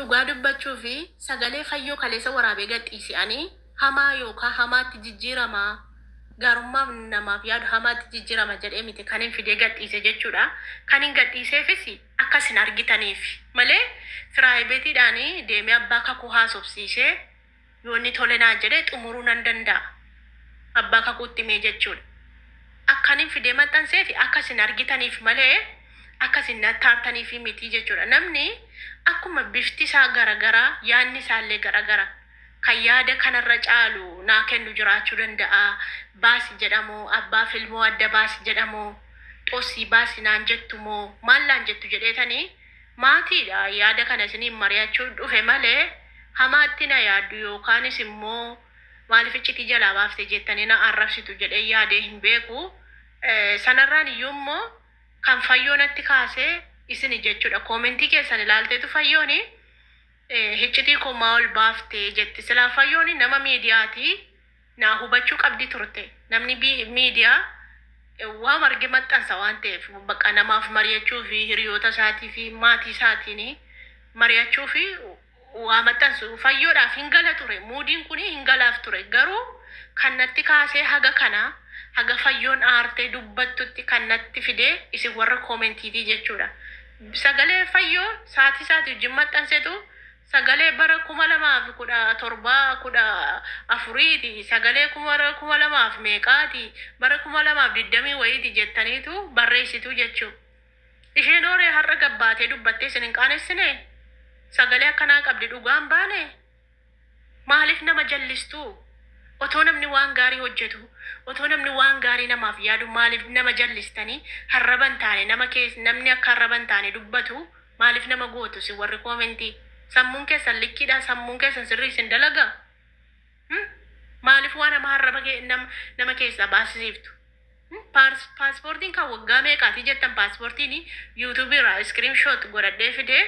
Dhugaa dubbachuufi sagalee Fayyoo kaleessa waraabee gadhiise ani hamaa yookaa hamaatti jijjiirama gaarummaaf namaaf yaadu hamaatti jijjiirama jedhee miti kanin fidee gadhiise jechuudha. Kanin gadhiiseefis akka isin argitaniif malee firaayibeetiidhaan deemee abbaa kakuu haasofsiisee yoo inni tole naan jedhe xumuruu nan danda'a. Abbaa kakuutti himee jechuudha. Akkanin fidee maxxanseefi akka isin argitaniif malee akka isin natti aartaniif miti jechuudha. Namni akkuma bifti isaa garagara yaadni isaallee garagara. Kan yaada kanarra caalu naa kennu jiraachuu danda'a. Baasi jedhamoo, abbaaf ilmoo adda baasi jedhamoo, xossii baasi naan jettu moo maal naan jettu jedheetani maatiidha yaada kana isiniin mari'achuu dhufe malee hamaatti na yaaddu yookaanis immoo maaliif iccitii jalaa baafte jettanii na arrabsitu jedhee yaadee hin beeku. Sanarraan iyyuu immoo kan Fayyoo natti kaase isini jechuudha. Koomentii keessan ilaalteetu Fayyooni hiccitii koo maa ol baafte jetti. Silaa Fayyooni nama miidiyaati naa hubachuu qabdi turte. Namni miidiyaa waam arge maxxansa waan ta'eef bakka namaaf mari'achuu fi hiriyoota isaatii fi maatii isaatiin mari'achuu fi waa maxxansu Fayyoodhaaf hin gala ture. Muudiin kun hin galaaf ture. Garuu kan natti kaasee haga kana haga Fayyoon aartee dubbattutti kan natti fide isin warra koomentiitii jechuudha. Sagalee Fayyoo saatii saatii wajjin maxxansetu sagalee bara 2017 14ti sagalee bara 2000 meeqaati bara 2020 wayiiti jettaniitu barreessitu jechuu. Isheen hooree har'a gabbaatee dubbattee isin hin qaanessine? Sagalee akkanaa qabdi dhugaa hin baane? Maaliif nama jallistuu? Otoo namni waan gaarii hojjetu, otoo namni waan gaarii namaaf yaadu maaliif nama jallistanii harraba hin taane nama kees namni akka harraba hin taane dubbatu maaliif nama gootu isin warri koomentii? Sammuun keessan likkiidhaa? Sammuun keessan sirrii isin dalagaa? Hum? Maaliif waan hamaa arraba kee nama, nama keessaa baasisiiftu? Hum? Paars, paaspoortiin kan waggaa meeqaati jettan paaspoortiin YouTube irraa screen shot godhadhee fidee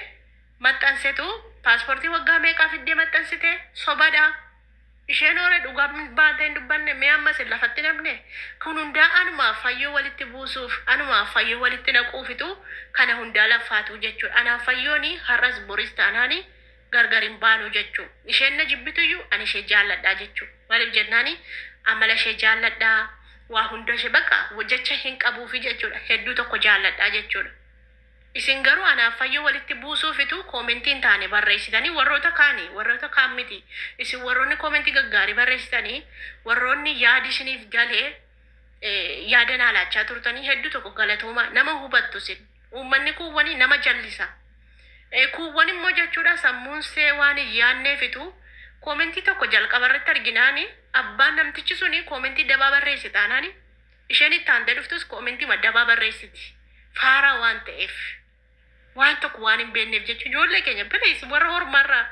maxxansetu paaspoortii waggaa meeqaa fiddee maxxansite? Sobadha. Isheen hoore dhugaa baatee hin dubbanne mee amma isin lafatti namne? Kun hundaa anumaaf fayyoo walitti buusuuf anumaaf fayyoo walitti naquufitu kana hundaa laffaatuu jechuudha. Anaaf fayyooni har'as boris taanaani gargar hin baanu jechuu. Isheen na jibbituyyu ani ishee jaalladha jechuu. Maaliif jennaani amala ishee jaalladha, waa hunda ishee bakka jecha hin qabuufi jechuudha. Hedduu tokko jaalladha jechuudha. Isin garuu anaaf fayyoo walitti buusuufitu koomentii hin taane barreessitanii warroota kaani warroota kaan miti isin warroonni koomentii gaggaarii barreessitanii warroonni yaadi isiniif galee yaada naa laachaa turtanii hedduu tokko galatoomaa nama hubattu isin. Uummanni kuuwwani nama jallisa. Kuuwwan immoo jechuudha sammuun see waan hin yaadneefitu koomentii tokko jalqaba irratti arginaani abbaan namtichi suni koomentii dabaa barreesse taanaani isheen itti aantee dhuftus koomentiima dabaa barreessiti. Faaraa waan ta'eef. Waan tokko waan hin beekneef jechuun ijoollee keenya please warra ormaarraa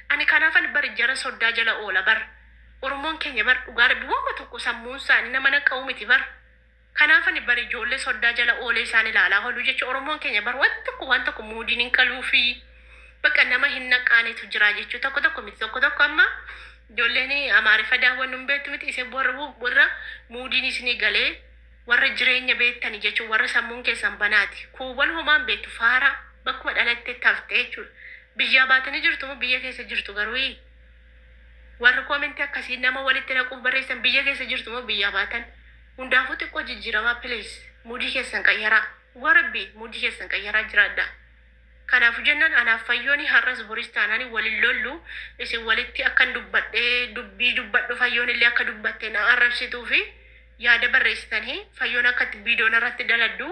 ani kanaafan bari jara soddaa jala oola bar. Oromoon keenya bar dhugaa rabbi waanuma tokko sammuun isaanii nama naqqa'u miti bar. Kanaaf ani bar ijoollee soddaa jala oolee isaan ilaalaa holuu jechuun Oromoon keenya bar waan tokko waan tokko muudiin hin qaluufi bakka nama hin naqqaanetu jira jechuu tokko tokko miti tokko tokko amma ijoolleen Amaariffa daawwannu hin beektu miti isin warra warra muudiin isinii galee warra jireenya beektani jechuun warra sammuun keessan banaati kuuwwan homaa hin beektu faara bakkuma dhalatte tafte jechuudha biyyaa baatanii jirtu moo biyya keessa jirtu garuu Warri comment akkasii nama walitti naquuf barreessan biyya keessa jirtu moo biyyaa baatan? Hundaafuu xiqqoo jijjiiramaa please mudii keessan qayyaraa. Dhugaa rabbii mudii keessan qayyaraa jiraadhaa. Kanaafu jennan anaaf fayyooni har'as boris taanaani wal hin lollu isin walitti akkan dubbadhee dubbii dubbadhu fayyoon illee akka dubbatte na arrabsituufi yaada barreessitanii fayyoon akka itti viidiyoo narratti daladdu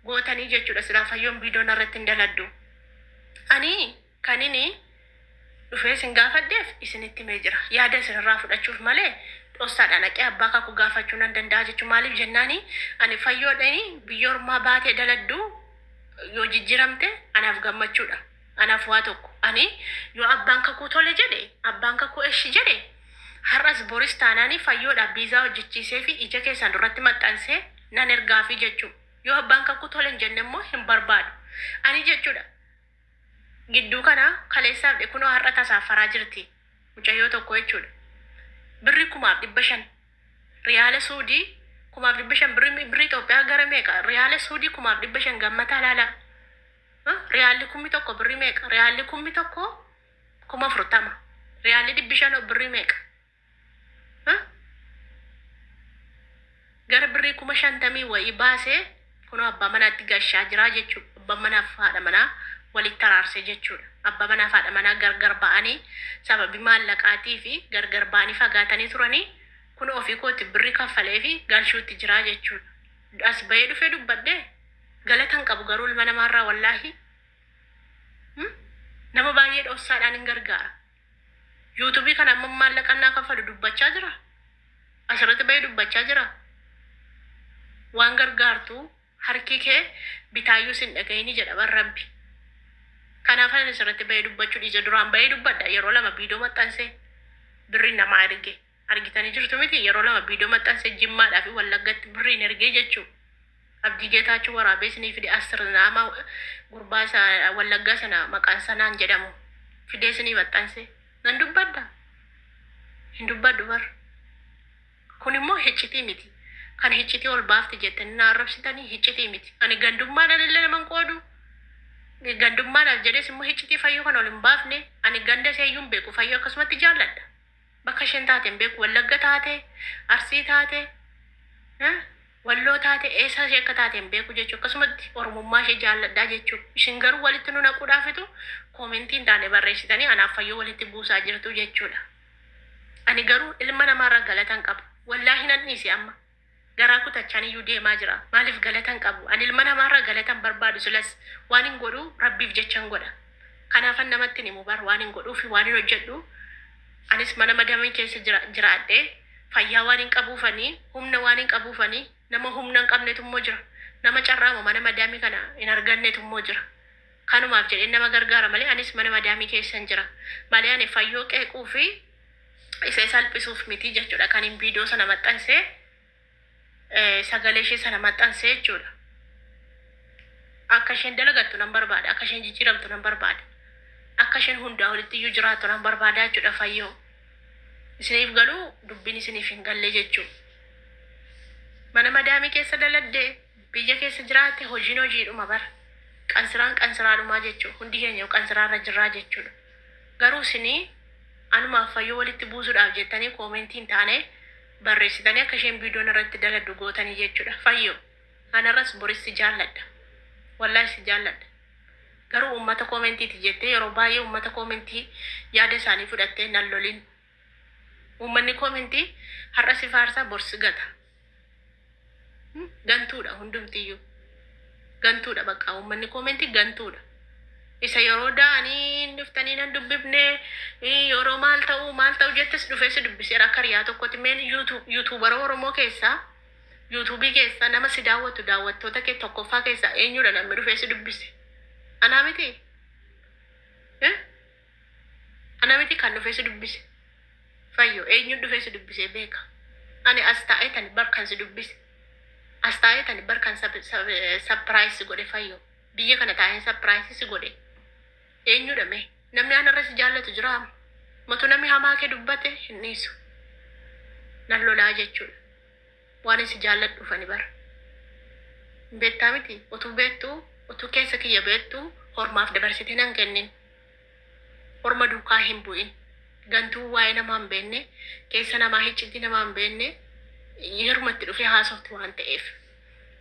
gootanii jechuudha silaa fayyoon viidiyoo narratti hin daladdu. Ani Kanini dhufee isin gaafadheef isinitti himee jira. Yaada isin irraa fudhachuuf malee dhossaadhaan dhaqee abbaa kakuu gaafachuu nan danda'a jechuun maaliif jennaani ani fayyoodhani biyya ormaa baatee daladdu yoo jijjiramte anaaf gammachuudha. Anaaf waa tokko. Ani yoo abbaan kakuu tole jedhe abbaan kakuu eshi jedhe har'as boris taanaani fayyoodhaaf biizaa hojjechiisee fi ija keessan duratti maxxansee nan ergaafi jechuu. Yoo abbaan kakuu tole hin jenne immoo hin barbaadu. Ani jechuudha. Gidduu kana kaleessaaf dhe kunoo har'a tasaaffaraa jirti mucayyoo tokko jechuudha. Birri 1500 riyaala suudii 1500 birri birri Itoophiyaa gara meeqa riyaala suudii 1500 gammataa laalaa. Riyaalli 1000 birri meeqa riyaalli 1000 40,000. Riyaalli 500 birrii meeqa? Ha? Gara birrii 50,000 wayii baasee kunoo abbaa manaatti gashaa jira jechuudha. Abbaa manaaf haadha manaa walitti araarsee jechuudha. Abbaa manaaf haadha manaa gargar ba'anii sababii maallaqaatii fi gargar ba'anii fagaatanii turanii kun ofii kooti birrii kaffalee fi galchuutti jira jechuudha. As bahee dhufee dubbadhee galata hin qabu garuu ilma namaarraa wallaahi. Nama baay'ee dhoksaadhaan hin gargaara. Yuutuubii kana amma maallaqa naa kaffalu dubbachaa jira. Asirratti bahee dubbachaa jira. Waan gargaartu harki kee bitaayyuu sin dhagayini jedha bar Rabbi. Kanaaf ani asirratti bahee dubbachuu dhiise. Duraan bahee dubbadha yeroo lama viidiyoo maxxansee birriin namaa erge. Argitanii jirtu miti yeroo lama viidiyoo maxxansee Jimmaadhaa fi Wallaggatti birriin ergee jechuudha. Abdii Geetaachoo waraabee isinii fide Astirnaama gurbaa isa Wallaggaa sana maqaan sanaan jedhamu fidee isinii maxxanse. Nan dubbadha? Hin dubbadhu bar. Kun immoo hiccitii miti. Kan hiccitii ol baafte jettanii na arrabsitanii hiccitii miti. Ani gandummaadhaan illee nama hin qoodu. Gandummaadhaaf jedhees immoo hiccitii Fayyoo kana ol hin baafne. Ani ganda ishee iyyuu hin beeku. Fayyoo akkasumatti jaalladha. Bakka isheen taate hin beeku. Wallagga taate, Arsii taate, Walloo taate eessa ishee akka taate hin beeku jechuudha. Akkasumatti Oromummaa ishee jaalladha jechuudha. Isin garuu walitti nu naquudhaafitu koomentii hin taane barreessitanii anaaf Fayyoo walitti buusaa jirtu jechuudha. Ani garuu ilma namaarraa galata hin qabu. Wallaahi nan dhiise amma. Garaa kutachaan iyyuu deemaa jira. Maaliif galata hin qabu? Ani ilma namaarraa galata hin barbaadu silas waan hin godhu Rabbiif jechan godha. Kanaafan namatti hin himu bar waan hin godhuu fi waan hin hojjedhu. Anis mana madamii keessa jira jiraadhe fayyaa waan hin qabuufani humna waan hin qabuufani nama humna hin qabnetu immoo jira. Nama carraama mana madaamii kana hin argannetu immoo jira. Kanumaaf jedheen nama gargaara malee anis mana madaamii keessan jira. Malee ani Fayyoo qeequu fi isee salphisuuf miti jechuudha kanin viidiyoo sana maxxanse sagalee ishee sana maxxanse jechuudha. Akka isheen dalagattu nan barbaada. Akka isheen jijjiiramtu nan barbaada. Akka isheen hundaa olitti iyyuu jiraattu nan barbaada jechuudha Fayyoo. Isiniif galuu dubbiin isiniif hin galle jechuudha. Mana madaamii keessa daladde biyya keessa jiraatte hojiin hojiidhuma bara. Qansiraan qansiraadhumaa jechuudha. Hundi keenya qansiraarra jirraa jechuudha. Garuu isinii anumaaf Fayyoo walitti buusuudhaaf jettanii koomentii hin taane barreessitanii akka isheen viidiyoon irratti daladdu gootanii jechuudha. Fayyoo anarras boris si jaalladha. Wallaahi si jaalladha. Garuu uummata koomentiiti jettee yeroo baay'ee uummata koomentii yaada isaanii fudhattee nan lolin. Uummanni koomentii har'a si faarsaa bor si gata. Gantuudha hundumtiyyuu. Gantuudha bakka uummanni koomentii gantuudha. Isa yeroo da'anii dhuftanii nan dubbifne yeroo maal ta'uu maal ta'u jettes dhufee si dubbiseera akka riyaa tokkotti meen yuutuubara Oromoo keessaa yuutuubii keessaa nama si daawwatu daawwattoota kee tokkoffaa keessaa eenyudha namni dhufee si dubbise? Anaa miti? Eh? Ana miti kan dhufee si dubbise? Fayyo eenyu dhufee si dubbisee beeka? Ani as taa'ee tani bar kan si dubbise. As taa'ee tani bar kan sapiraayis si godhe Fayyo. Biyya kana taa'een sapiraayis si godhe. Eenyudha mee? Namni anarra si jaallatu jiraa? Matu namni hamaa kee dubbate hin dhiisu. Nan lolaa jechuudha. Waan si jaalladhuuf ani bara. Hin beektaa miti? Utuu beektuu, utuu keessa kiyya beektuu hormaaf dabarsitee nan kennin. Horma duukaa hin bu'in. Gantuu waa'ee namaa hin beekne, keessa namaa hiccitii namaa hin beekne yeruma itti dhufee haasofti waan ta'eef.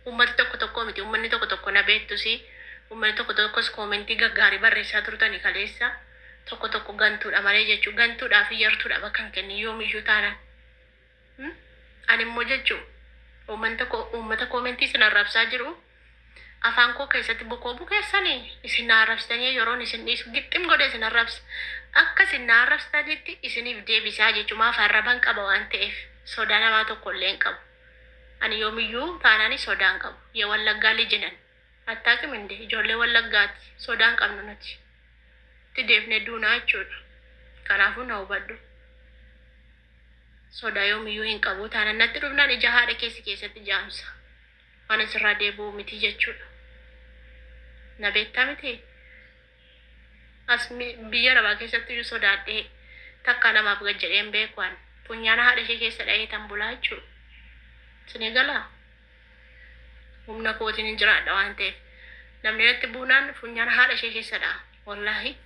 Uummati tokko tokko miti, uummanni tokko tokko na beektusi, uummanni tokko tokkos koomentii gaggaarii barreessaa turtani kaleessa tokko tokko gantuudha malee jechuudha. Gantuudhaa fi yartuudha bakka hin kennin yoomiyyuu taanaan. Ani immoo jechuu uummata koo uummata koomentii isin arrabsaa jiru afaan koo keessatti bukoo bukeessanii isin na arrabsitanii yeroon isin dhiisu gixxim godhe isin arrabsa. Akka isin na arrabsitanitti isiniif deebisaa jechuun maaf arraban qaba waan ta'eef sodaa namaa tokko illee hin qabu. Ani yoomiyyuu taanaani sodaa hin qabu. Ye Wallaggaa lijinan. Attaaqim inde ijoollee Wallaggaati sodaa hin qabnu nuti. Itti deebnee duunaa jechuudha. Kanaafuu na hubadhu. Sodaa yoomiyyuu hin qabu. Taanan natti dhufnaan ija haadha kee si keessatti jaamsa. Waan asirraa deebi'u miti jechuudha. Na beektaa miti? As biyya arabaa keessatti iyyuu sodaadhee takkaa namaaf gad jedhee hin beeku an. Funyaana haadha ishee keessa dha'ee tan bulaa jechuudha. Isinii galaa? Humna kootiin hin jiraadha waan ta'eef. Namni natti buunaan funyaana haadha ishee keessa dha'a. Wallaahi.